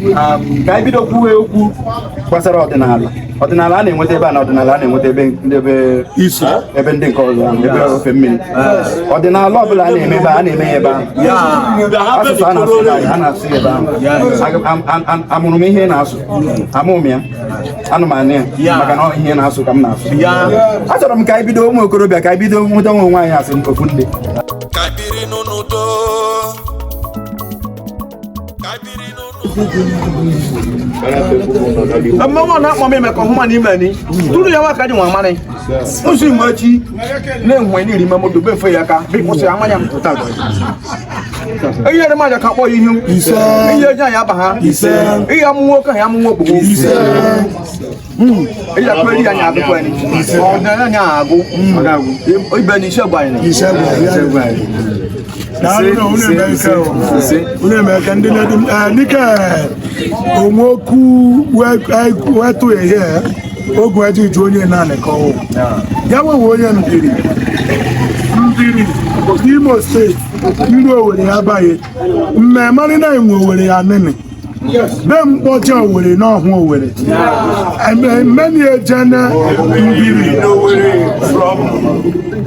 Ka anyị bido kwuwe okwu gbasara ọdịnala. Ọdịnala a na-enweta ebe a na ọdịnala a na-enweta ebe ndị ebe ebe ndị nke ọzọ ahụ, ebe ofe mmiri. Ọdịnala ọbụla a na-eme ebe a, a na-eme ya ebe ahụ. Asụsụ a na-asụ ebe ahụ, a na-asụ ya ebe ahụ. Amụrụ m ihe ị na-asụ, amụrụ m ya, anụmanụ ya, maka na ọ ihe na-asụ ka m na-asụ. Achọrọ m ka anyị bido, ụmụ okorobịa, ka anyị bido nweta onwe anyị asị ofu ndị. Ka anyị biri n'udo, ka anyị biri n'udo. Mmanwụ na-akpọ m ime ka ọhụma n'ime ni tụrụ ya nwa ka ji nwa amarị ụzọ igbo echi na-enwe n'iri ime moto be mfe ya aka bụ kwụsị amanya m. Ihe ere maja ka kpọ ya ihu ihe eji anyị aba ha ihe amụ nwoke ha amụ nwoke ihe akwere ya anya agụkwa ni ọdịnala anya agụ ibe n'isi egwu anyị. Daalụ na unu emeke o. Unu emeke ndị na-edi nike onwe okwu wetụ ehe oge eji ju onye naanị ka ọwụ ya nwewe onye Mbiri, Mbiri n'Imo Steeti, ndị Owere ya abaghị mmemme na enwe Owere ya nịnị be mkpọcha Owere na ọhụ Owere mmeni ejene Mbiri. From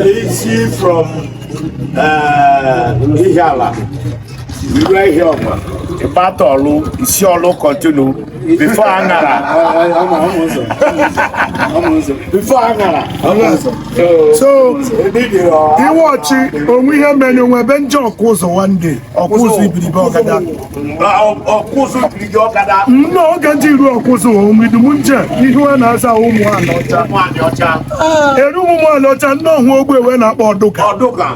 isi from Ihiala, iru Ehiọma, ịgbata Ọlụ, isi Ọlụ, continue before Aṅara, before Aṅara. So iwọchi onwe ihe mere onwe ebe nje ọkụ ụzọ one day, ọkụ ụzọ ibiribe ọgada. Ọkụzụ ibiribe ọgada. Nne oge ndị iru ọkụ ụzọ omidum nje ihu a na-aza ụmụ ala ọcha. Nwaanyị ọcha. Eru ụmụ ala ọcha nne ọhụ ogbe wee na-akpọ ọdụka. Ọdụka.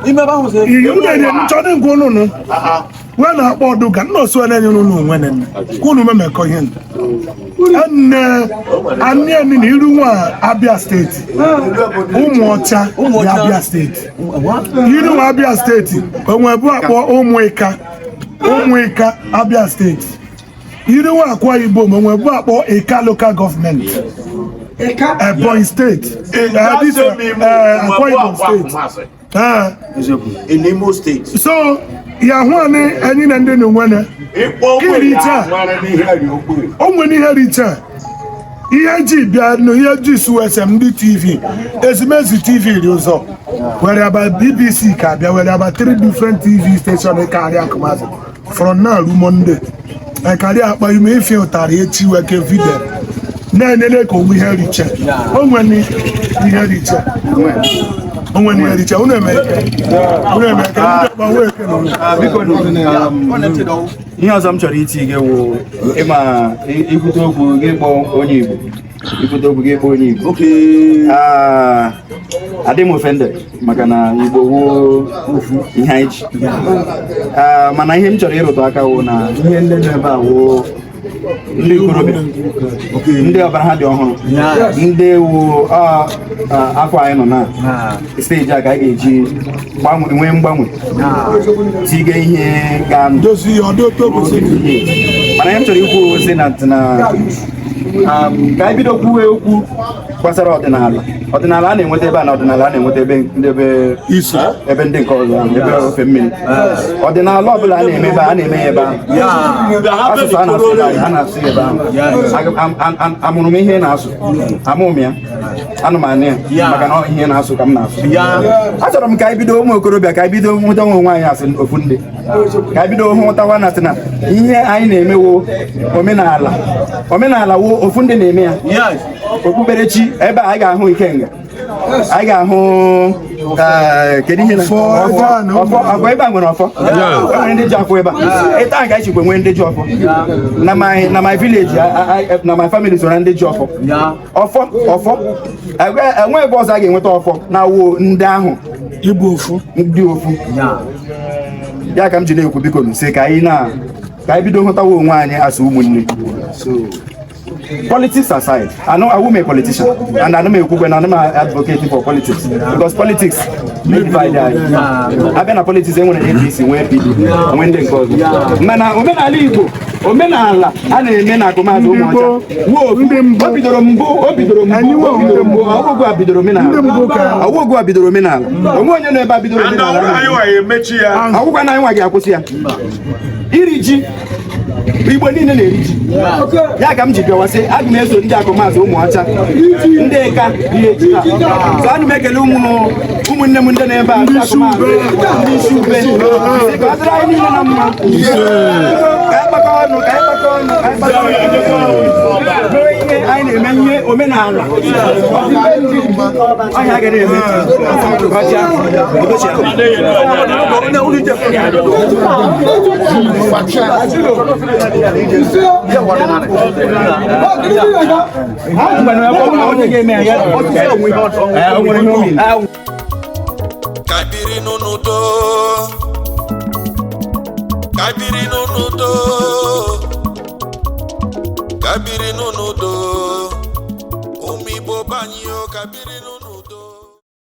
Ime ebe ahụ sị. Ihe unu enye nchọdị nke ụnụnụ wee na-akpọ ọdụka nna osu na-enye ụnụ onwe nne ka unu memekọ ihe nne anị eni na iru nwa Abia Steeti, ụmụ ọcha dị Abia Steeti, iru nwa Abia Steeti onwe bụ akpọ ụmụ ịka, ụmụ ịka Abia Steeti, iru nwa Akwa Ibom onwe bụ akpọ Ịka Local Government, Ebonyi Steeti, this, Akwa Ibom Steeti. In Imo State. So ya hụ anyị enyi na ndị na onwene Ịkpọ Kiri taa. Nwere n'ihe ri okwu. O nwere ihe richa ihe ji bịa nụ ihe ji suwesem ndị TV Ezumezu TV ri ụzọ were aba BBC ka bịa were aba three different TV station karịa akụmazụ from now ruo Monday karịa akpa ime ife ụtarị echi weke video na-enene ka onwe ihe riche o nwere ihe riche o nwere ihe riche. Unu emeke, unu emeke ndị ọgba wee eke na unu. Biko, ihe ọzọ m chọrọ iti gị wụ ịma ikwute okwu gị kpọọ onye Igbo, ikwute okwu gị kpọọ onye Igbo. Adị m offended maka na Igbo wuo ihe anyị ji. Mana ihe m chọrọ ịrụtụ aka wụ na ihe ndị nọ ebe a wụ ndị ikorobịa, ndị ọbara ha dị ọhụrụ, ndị wu afọ anyị nọ na stage a ka anyị ga-eji gbanwe, nwee mgbanwe, tige ihe ga-anọ dozie ihe ọ dị otu o kwesịrị. Mana ihe m chọrọ ikwu sị na ka anyị bido kwuwe okwu gbasara ọdịnala. Ọdịnala a na-enweta ebe a na ọdịnala a na-enweta ebe ndị ebe isi ebe ndị nke ọzọ ahụ, ebe ofe mmiri. Ọdịnala ọbụla a na-eme ebe a, a na-eme ya ebe ahụ. Asụsụ a na-asụ ebe ahụ, a na-asụ ya ebe ahụ. Amụrụ m ihe ị na-asụ, amụrụ m ya, anụmanụ ya, maka na ọ ihe na-asụ ka m na-asụ. Achọrọ m ka anyị bido, ụmụ okorobịa, ka anyị bido nweta onwe anyị asị ofu ndị, ka anyị bido hụtawa na sị na ihe anyị na-emewo omenala. Omenala wo ofu ndị na-eme ya. Okpukperechi ebe a, anyị ga-ahụ ikenga, anyị ga-ahụ kedu ihe na Ọfọ, ebe a na ọfọ ọfọ ebe a nwere ọfọ. E nwere ndị ji ọfọ ebe a ịta ka anyị chikwa nwee ndị ji ọfọ na my village, na my family so na ndị ji ọfọ. Ọfọ ọfọ enwe ebe ọzọ a ga-enweta ọfọ na wo ndị ahụ Igbo ofu. Ndị ofu ya ka m ji na-ekwu, biko nụ, sị ka anyị na ka anyị bido hụtawa onwe anyị asị ụmụnne. Politics aside, I know I won't be a politician and I know me ekwukwe na I'm advocate for politics because politics may divide anyị. Abịa na politics, enwere APC, nwee PDP, nwee ndị nke ọzọ, mana omenala Igbo, omenala a na-eme na akụmazụ ụmụ ọcha wuo ofu. Ndị mbụ. O bidoro mbụ, o bidoro mbụ. Anyị O bidoro mbụ. Ọgwụgwụ a bidoro omenala. Ndị mbụ ka- Ọgwụgwụ a bidoro omenala. Onwe onye nọ ebe a bidoro omenala. Anyị nwa ya emechi ya. Ọgwụgwọ na anyị nwa ga-akwụsị ya. Iri ji Igbo niile na-eri ji. Ya ka m ji bịawa sị aga m eso ndị akụmazụ ụmụ ọcha ndị ịka rie ji ha. So ana m ekele ụmụnne m ndị na-ebe a, ndị akụmazụ, ndị isi ube, sị ka ọ dịrị anyị niile na mma, ka anyị kpakọ ọnụ, ka anyị kpakọ ọnụ, ka anyị kpakọ ọnụ mee ihe anyị na-eme, ihe omenala ọhịa ga na-eme ọcha. Ka anyị biri n'udo, ka anyị biri n'udo, ka anyị biri n'udo, ụmụ Igbo be anyị o, ka anyị biri.